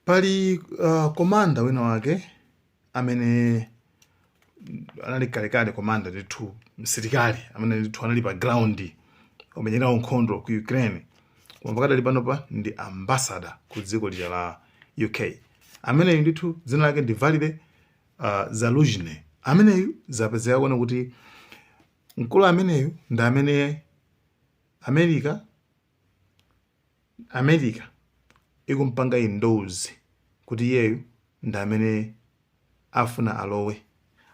Pali commander wina wake amene anali kalekale commander ndithu, msilikali amene ndithu anali pa ground omenyerawo nkhondo ku Ukraine, koma pakadali panopa ndi ambassador ku dziko lija la UK. Ameneyu ndithu dzina lake ndi Valery Zaluzhny. Ameneyu zapezeka kuona kuti mkulu ameneyu ndi amene America ikumpanga endorse kuti iyeyu ndi amene afuna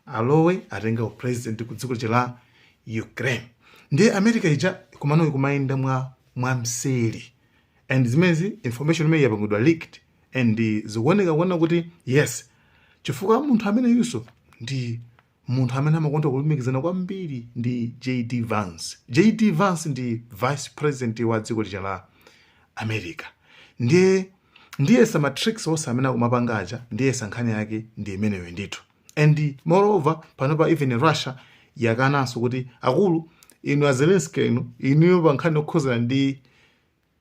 alowe atenge upresident ku dziko lija la Ukraine. Ndiye America ija kumano ikumayenda mwa mseri, and zimenezi, information imene yapangidwa leaked and zikuoneka kuona kuti yes, chifukwa munthu ameneyunso ndi munthu amene amakonda kulumikizana kwambiri ndi JD Vance. JD Vance ndi vice president wa dziko lija la America. Ndiye sama tricks onse amene akumapanga aja, ndiye sankhani yake ndi imeneyo ndithu. And moreover, panopa even Russia yakananso kuti, akulu inu a Zelensky, inu inuyo pa nkhani yokhuzana ndi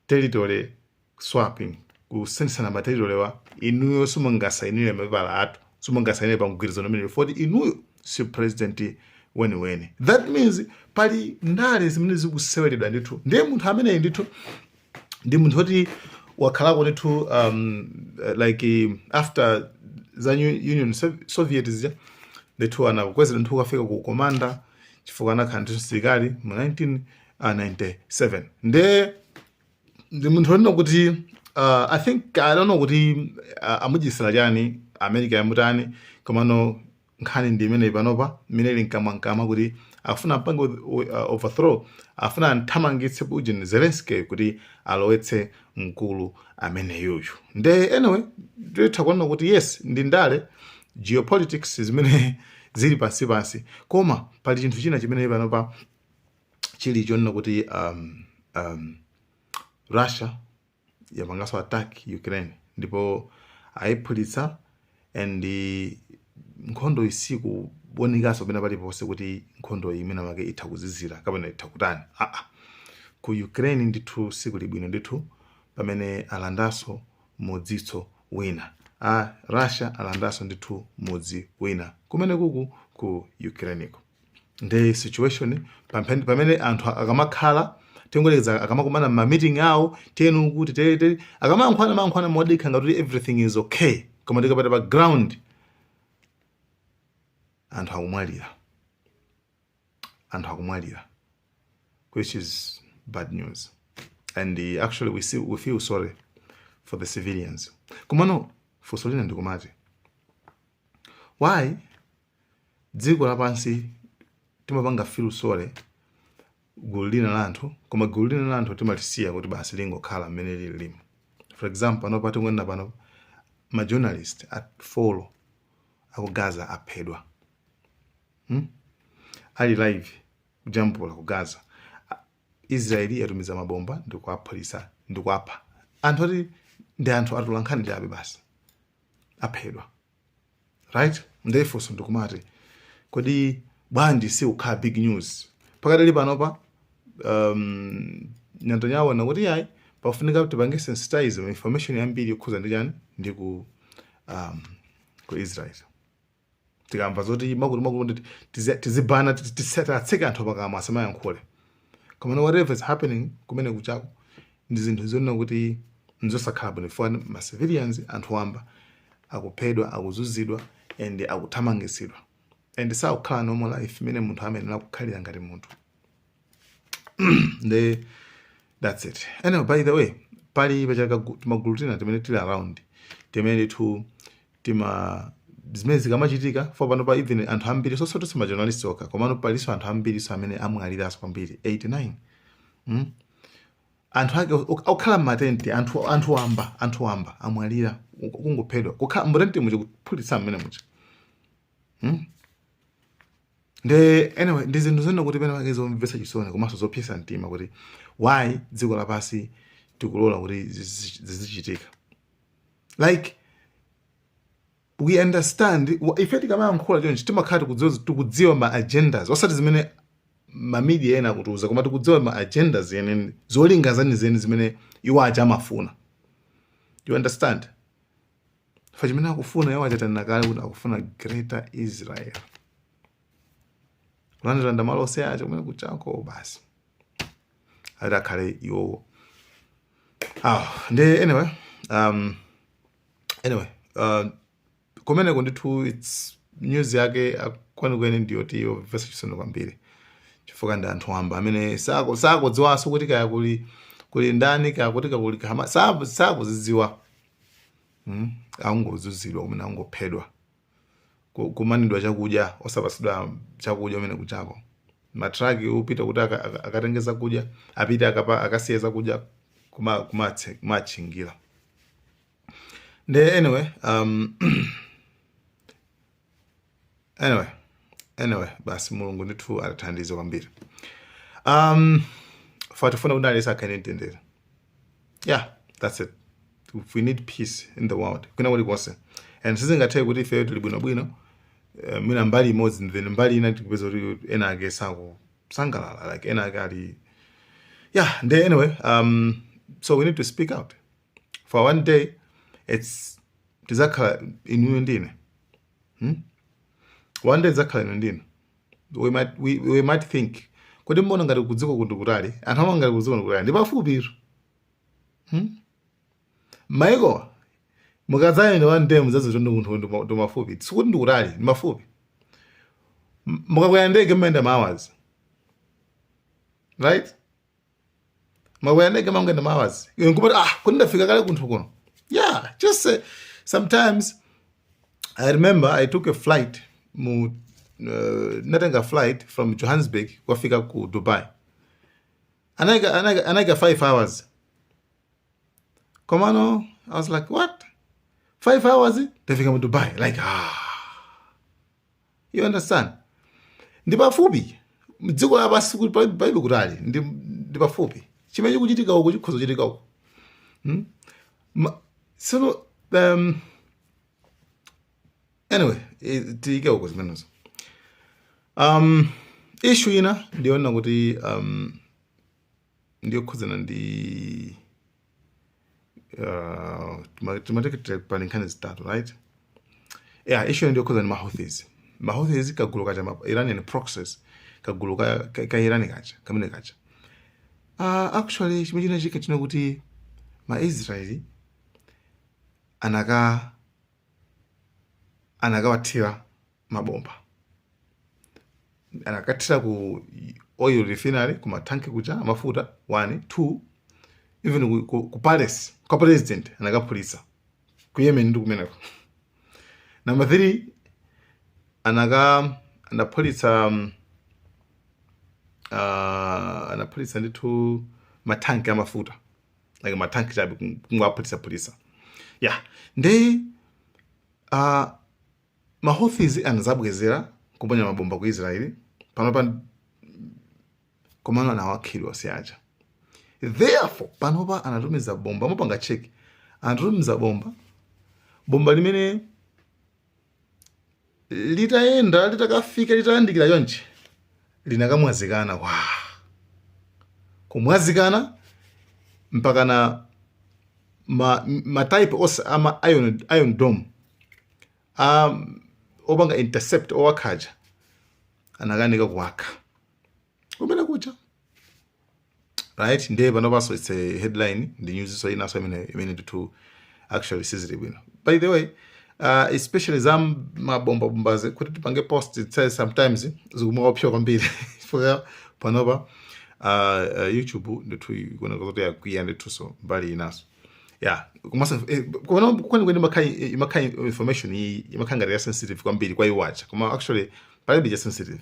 territory swapping, kusenzesana ma territory wa, inuyo simungasayinire mapepala athu, simungasayinire pa mgwirizano umene foti inuyo si president weniweni. That means pali ndale zimene zikuseweredwa ndithu. Ndiye munthu ameneyi ndithu ndi munthu woti wakhalako ndithu like after za Union Soviet zija ndithu, anakwezera ndithu kukafika ku commander chifukwa anakhala ndithu msilikali mu 1997. Ndiye ndi munthu wonena kuti I think, I don't know kuti amudyesera chani, America yamutani, komano nkhani ndi imeneyi panopa imene ili mkamwamkamwa, kuti afuna mpange overthrow, afuna anthamangitse Putin, Zelensky, kuti alowetse mkulu ameneyuyu. Nde anyway, nditha kuona kuti yes, ndi ndale, geopolitics zimene zili pansipansi. Koma pali chinthu china chimene panopa chili chonena kuti Russia yapanganso attack Ukraine ndipo ayiphulitsa, and nkhondo isikuonekanso pena paliponse kuti nkhondo imene make itha kuzizira kapena itha kutani. Aa, ku Ukraine ndithu sikuli bwino ndithu, pamene alandanso mudzitso wina. A Russia alandanso ndithu mudzi wina kumene kuku ku Ukraineko. Ndi situation pamene anthu akamakhala, tingolekeza, akamakumana ma meeting awo, tiyenu kuti tere, akamayankhwana mayankhwana modekha ngati everything is okay, koma tikapita pa ground anthu akumwalira, anthu akumwalira, which is bad news. And actually we feel sorry for the civilians. Komano funso lina ndikumati, why dziko lapansi timapanga feel sorry gulu lina la anthu, koma gulu lina la anthu timalisiya kuti basi lingokhala mmene lili limo? For example, pano patingwena pano ma journalist at 4 aku Gaza aphedwa, Ali live kujambula ku Gaza. Israeli yatumiza mabomba ndikuaphulitsa, ndikuapha anthu ati ndi anthu atolankhani chabe, basi aphedwa, right? Ndefunso ndikumati, kodi bwanji si kukhala big news pakadali panopa? Netanyahu nakuti yayi, pafunika tipange sensitize information yambiri yokhuza ndi chani, ndi ku Israel. Tikamva zoti makuti makuti tizibana, tisatseke anthu pakamwa asamayankhule. Koma whatever is happening kumene kuchako ndi zinthu zonena kuti nzosakhala bwino, chifukwa ma civilians, anthu wamba, akuphedwa, akuzunzidwa and akuthamangitsidwa and sakukhala normal life imene munthu amayenera kukhalira ngati munthu. Nde that's it. Anyway, by the way, pali pachaka timagulu tina timene tili around, timene ndithu tima zimene zikamachitika for pano pa even anthu ambiri, sosoti ma journalist okha, komano palinso anthu ambiriso amene amwaliranso kwambiri, 89, Anthu ake okhala mmatenti, anthu wamba amwalira kungophedwa, kukhala mutenti muja, kuphulitsa mmene muja, Nde anyway, ndi zinthu zina kuti pena pake zomvetsa chisoni komanso zopyesa mtima, kuti why dziko lapansi tikulola kuti zizichitika? Like, we understand, ife tikamayankhula chonchi timakhala tikudziwa ma agendas, osati zimene ma media ena akutiuza, koma tikudziwa ma agendas yeneni, zolinga zenizeni zimene iwo aja amafuna, you understand? Fa chimene akufuna iwo achatanena kale kuti akufuna Greater Israel, kulandilanda malo onse aja kumene kuchako, basi, ati akhale iwowo. Ah, ndi anyway, kumeneko ndithu its news yake kwenikweni ndiyoti yomvetsa chisoni kwambiri, chifukwa ndi anthu wamba amene sakudziwanso kuti kaya kuli ndani, kaya kuti kakuli kama sakuzidziwa. Angozunzidwa kumene, angophedwa, kumanidwa chakudya, osapatsidwa chakudya kumene kuchako. Matraki upita kuti akatenge zakudya, apite akasiye zakudya, kumatchingira. Nde anyway, basi, Mulungu ndithu atithandize kwambiri. Fa tifuna kuti aliyense akhale ndi mtendere. Yeah, that's it. We need peace in the world kwina kulikonse, and sizingatheke kuti ifeyo tili bwinobwino, mwina mbali imodzi, then mbali ina tikupeza kuti ena ake sakusangalala, like ena ake ali, yeah. Nde anyway, so we need to speak out for one day. It's tizakhala inuyo ndine, One day tizakhala inu ndine. We might think kuti mbona ngati kudziko kundi kutali, anthu amanga ngati kudziko ndikutali, ndi pafupi. Maiko mukadzayenda one day mudzadziwa kuti munthu ndi mafupi, sikuti ndikutali, ndi mafupi. Mukakwera ndege mmayenda ma hours, right? Mukakwera ndege mangenda ma hours. Iwe nkumati, "Ah, kuti ndafika kale kunthu kuno." Yeah, just sometimes I remember I took a flight mu natenga flight from Johannesburg kukafika ku Dubai, anaika 5 hours. Komano I was like, "What, 5 hours tafika mu Dubai?" Like, ah, you understand? Ndi pafupi, dziko lapansi kuti palibe kutali, ndi pafupi. Chimene chikuchitika uku chikhoza kuchitika uku, So anyway, tiyike uko zimenezo. Issue ina ndiona kuti ndiyokhudzana ndi timatekete pali nkhani zitatu, right? Yeah, issue ndiyokhudzana ndi Mahouthis. Mahouthis, kagulu kacha, Iranian proxies, kagulu ka Iran kacha kamene kacha. Actually, chimene chinachitika china kuti maIsraeli anakawathira mabomba, anakathira ku oil refinery, ku matanki kuja amafuta, one, two, even ku palace kwa president anakaphulitsa ku Yemen ndi kumeneko. Number three, anaphulitsa anaphulitsa ndithu matanki amafuta, like matanki chabe, kungoaphulitsa phulitsa. Yeah, ndi Mahouthis anazabwezera kuponya mabomba ku Israeli panopa, komano anawakhidwa siaja. Therefore panopa anatumiza bomba, mupanga check, anatumiza bomba, bomba limene litayenda, litakafika, litayandikira chonchi, linakamwazikana kwa kumwazikana mpaka na ma type onse ama Iron Dome opanga intercept owakhaja anakanika kuwakha kumene kucha, right? Ndiye panopanso it's a headline, ndi news so inaso imene ndithu actually sizili bwino. By the way, especially za mabombabombazi kuti tipange post itself sometimes zikumaopsa kwambiri, chifukwa panopa YouTube ndithu ikuoneka kuti yakwiya ndithuso mbali inaso. Yeah, komanso kwenikweni imakhala information iyi imakhala ngati ya sensitive kwambiri kwa iwacha, koma actually palibe cha sensitive.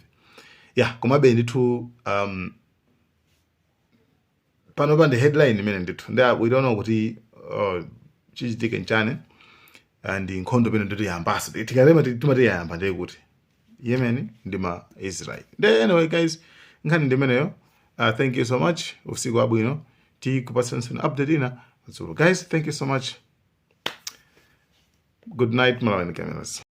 Yeah, komabe ndithu panopa ndi headline imene ndithu ndi we don't know kuti chichitike nchani. And nkhondo pene ndithu yambaso, tikalema timati yayamba, ndiye kuti Yemen ndi ma Israel. Nde anyway guys, nkhani ndimeneyo. Thank you so much, usiku wabwino, tikupatsani update ina madzulo. Guys, thank you so much, good night. Malawi Cameras.